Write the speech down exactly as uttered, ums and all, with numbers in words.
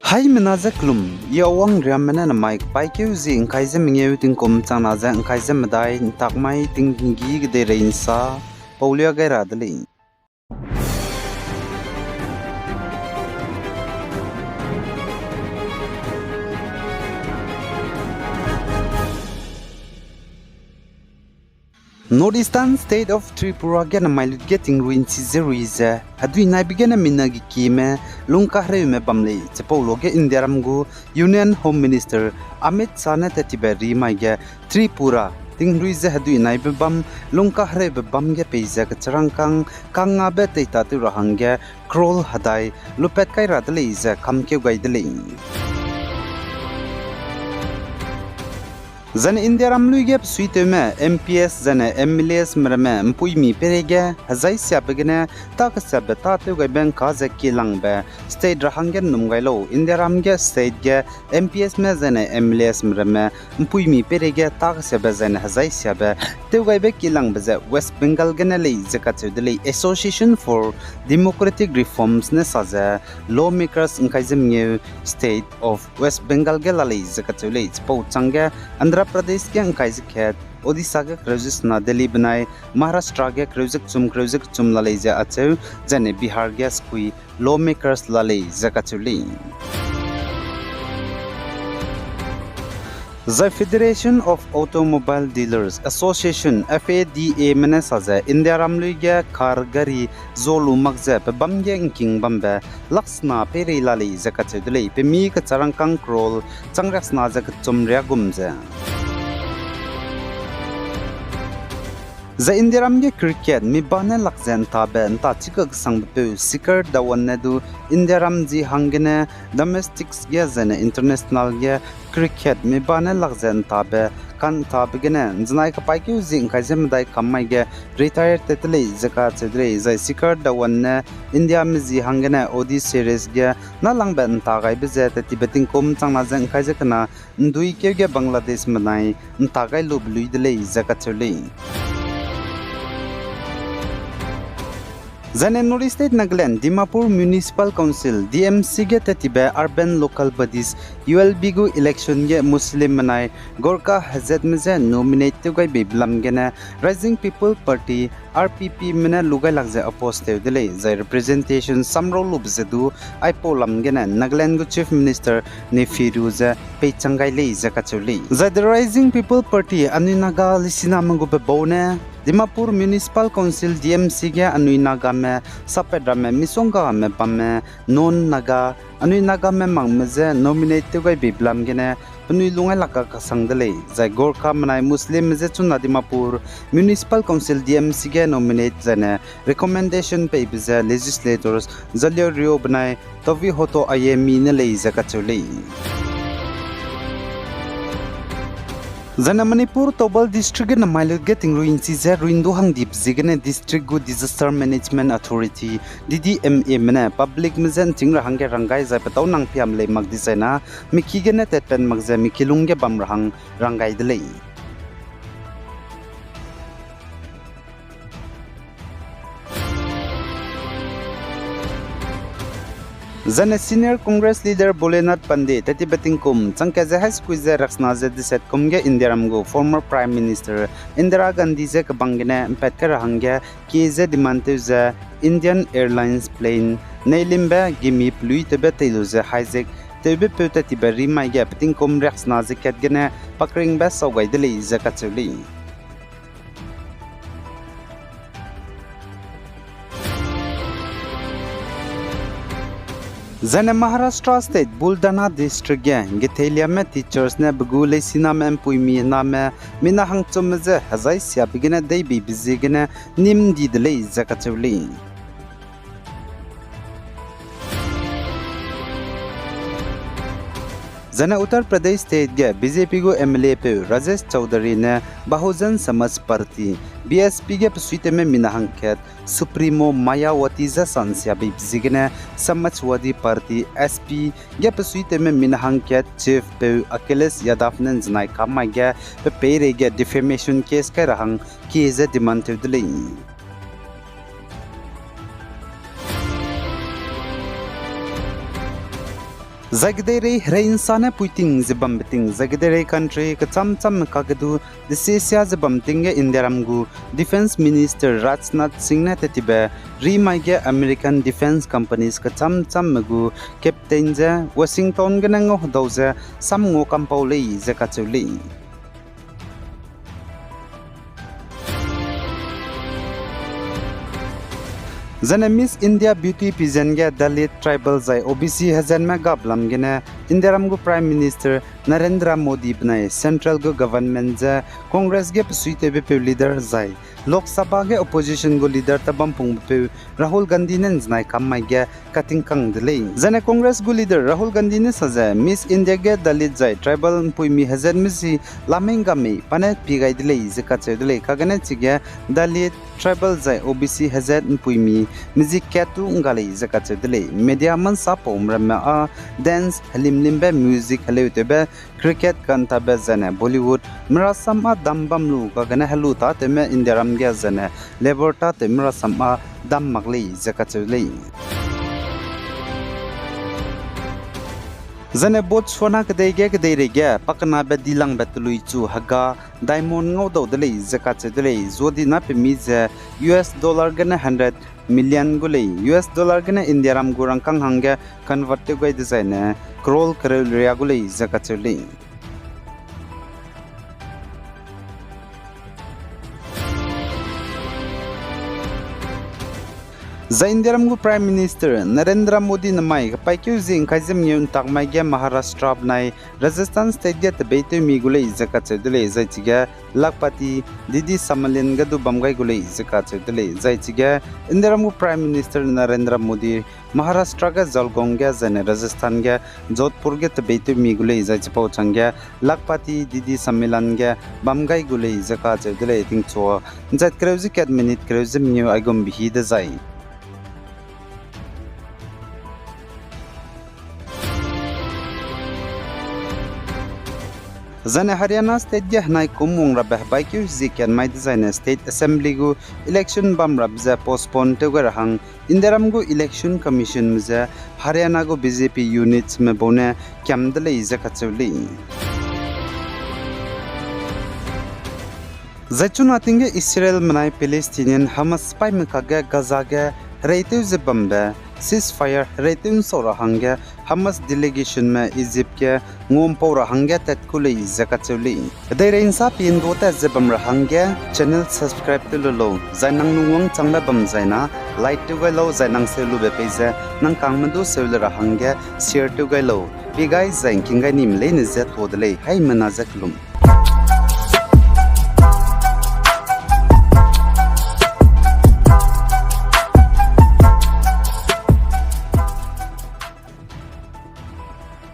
Haimena ze kelum, I Awang Riamme ne namai kepaîkeu zi ’ngkai ze mengeu tingkum changna ze ’ngkai ze medai ’ntak mai tinggî kedeirei ’nsa paulia gai ra de lei. North Eastern State of Tripura ge namai lut ge tingrui ’nchi ze rui ze, hedui naibe gene mina gekieme lungkahereume bam lei, chipau luage Indiaram gu Union Home Minister Amit Shah ne tattibe ri mai ge Tripura tingrui ze hedui naibe bam lungkahereube bam ge peize kecharangkâng kangngabe teitatew ra hangge crore hedai lupat kai ra de lei ze kamkeu gai de lei. Zaine Indiaram lui ge besuitewme M Ps zaine M L As me ramme ’mpuimi peireige hezai siabe gene tâ kesiabe tâtew gaibe ’ngka ze kielangbe state ra hangge ’nnum gai lau. Indiaram ge state ge M Ps me zaine M L As me ramme ’mpuimi peireige tâ kesiabe zaine hezai siabe tew gaibe kielangbe ze West Bengal gene lei ze kacheu de lei. Association for Democratic Reforms ne sa ze lawmakers ’ngkai ze mengeu state of West Bengal ge la lei ze kacheu lei. Chipau chângge Andhra Pradesh ge ’ngkai ze kat, Odisha ge kereu ze sena, Delhi benai Maharashtra ge kereu ze kechum kereu ze kechum la lei ze acheu, zaine Bihar ge sekui lawmakers la lei ze kacheu lei. Zai Federation of Automobile Dealers Association, F A D A me ne sa ze Indiaram lui ge car gari zolu mak ze pe bam ge ’ngking bambe lak sena peirei la lei ze kacheu de lei, pe mi kecharangkâng crore chang riaksena ze kechum riagum ze. Zai Indiaram ge cricket mi ba ne lak ze ’ntabe ’nta chika kesangbe peu Shikhar Dhawan ne du Indiaram ji hanggene domestics ge zaine international ge cricket mi ba ne lak ze ’ntabe ka'ntabe gene ’nzenai kepaîkeu zi ’ngkai ze medai kam mai ge retire tat te lei ze kacheu de lei. Zai Shikhar Dhawan ne Indiame ji hanggene O D I series ge nâlangbe ’nta gaibe ze tattibe tingkum changna ze ’ngkai ze kena ’nduikeu ge Bangladesh benai ’nta gai lube lui de lei ze kacheu lei. Zaine North East State Nagaland, Dimapur Municipal Council, D M C ge tattibe Urban Local Bodies, U L B gu election ge Muslim benai Gorkha hezatme je nominate tew gai beibe lam gene Rising People Party, R P P me ne lu gai lak ze oppose tew de lei, zai representation samrau lube ze du aipau lam gene Nagaland gu Chief Minister Neiphiu Rio ze peichang gai lei ze kacheu lei. Zai The Rising People Party anui Naga leisiname gu bebau ne Dimapur Municipal Council, D M C ge anui Nagame sapat ramme misonggame bamme non-Naga anui Nagame makme je nominate tew gai beibe lam gene penui lungai lak ga kasang de lei, zai Gorkha menai Muslimme je chuna Dimapur Municipal Council, D M C ge nominate zaine recommendation peibe ze legislators Zaleo Rio benai Tawehoto Ayemi ne lei ze kacheu lei. Zaine Manipur Thoubal District ge namai lut ge tingrui ’nchi ze rui ’ndu hang dibe ziegene district gu Disaster Management Authority, D D M A me ne publicme je ’nching ra hangge ranggai zai petâu nang piam lei mak dizai na, miki gene tatpat mak ze miki lung ge bam ra hang ranggai de lei. Zaine senior Congress leader Bholenath Pandey, tattibe tingkum changkat ze haî sekui ze riaksena ze deset kum ge Indiaram gu former Prime Minister Indira Gandhi je kebang gene ’mpat kai ra hangge kie ze demand tew ze Indian Airlines plane neilimbe gimi peluitewbe tei lu ze hijack tewbe peu tattibe rimai ge petingkum riaksena ze kat gene pakringbe sau gai de lei ze kacheu lei. Zaine Maharashtra State Buldhana District ge getheiliame teachers ne pe gu leisiname ’mpuimi name mina hangchumme je hezai siabe gene deibeibe ziegene nîm di de lei ze kacheu lei. Zaine Uttar Pradesh State ge B J P gu M L A peu Rajesh Chaudhary ne Bahujan Samaj Party, B S P ge besuitewme mina hangkat Supremo Mayawati je sansiabeibe ziegene Samajwadi Party, S P, ge besuitewme mina hangkat chief peu Akhilesh Yadav ne ’nzenai kam mai ge pe peireige defamation case kai ra hang kie ze demand tew de lei. Zai kedeirei herei nsa ne puiting ze bambe ting, zai kedeirei country kechâm châmme kage du desiesia ze bam ting ge Indiaram gu Defence Minister Rajnath Singh ne tetibe rimai ge American defence companies kechâm châmme gu captain ze Washington gene ngau hedau ze sam ngua kampau lei ze kacheu lei. Zane Miss India Beauty Pageant ge Dalit, Tribal zai O B C hezenme gap lam gene Indiaram gu Prime Minister Narendra Modi benai Central gu Government ze Congress ge besuitewbepeu leader zai Lok Sabha ge opposition gu leader tabampungbepeu Rahul Gandhi ne nzenai kam mai ge katingkang de lei. Zane Congress gu leader Rahul Gandhi ne sa ze Miss India ge Dalit zai Tribal mpuimi hezenme zi lamei nggamei pa ne pi gai de lei ze kacheu de lei. Kagene chige Dalit, Tribal zai O B C hezet mpuimi mezi kat tu ngga lei ze kacheu de lei. Media mansapaume ramme â dance, helimlimbe music, heleutewbe cricket kantabe zane Bollywood merasam â dam bam lu kagene helu tâtewme Indiaram ge zane Labour tâtewme rasam â dam mak lei ze kacheu lei. Zane Botswana kedei ge kedeirei ge pakenabe dilangbe telui chu hega diamond ngaudau de lei ze kacheu de lei. Zuadina pemi ze U S dollar gene hundred million gu lei. U S dollar gene Indiaram gu rangkâng hangge convert tew gai dezaine crore kereu riâ gu lei ze kacheu lei. Zai Indiaram gu Prime Minister Narendra Modi nemai kepaîkeu zie ngkai ze mengeu ntak mai ge Maharashtra benai Rajasthan state ge tebeitewmi gu lei ze kacheu de lei. Zai chige Lakhpati, Didi Sammelan ge du bam gai gu lei ze kacheu de lei. Zai chige Indiaram gu Prime Minister Narendra Modi Maharashtra ge Jalgaon ge zaine Rajasthan ge Jodhpur ge tebeitewmi gu lei. Zai chipau changge Lakhpati, Didi Sammelan ge bam gai gu lei ze kacheu de lei. Tingchua nzat kereu ze kat minute kereu ze mengeu aigumbe hî dezai. Zane Haryana state ge henai kum wang rabe hebaikeu hezie kat mai dezaine state assembly gu election bam rabe ze postpone tew gai ra hang Indiaram gu Election Commissionme ze Haryana gu B J P unitsme bau ne kiam de lei ze kacheu lei. Zai chuna ting ge Israelme nai Palestinian Hamas sipaîme kakge Gaza ge hereitew ze bambe ceasefire hereitew nsau ra hangge Hamas delegationme Egypt ge nguampau ra hangge tat ku lei ze kacheu lei. Kedeirei nsa pindua tat ze bam ra hangge channel subscribe tew lu lau, zai nang lungwangchangbe bam zaina like tew gai lau, zai nang seu lube pei ze nang kangme du seu le ra hangge share tew gai lau. Pei gai zai ngking gai nime leine ze tuâ de lei, haimena ze kelum.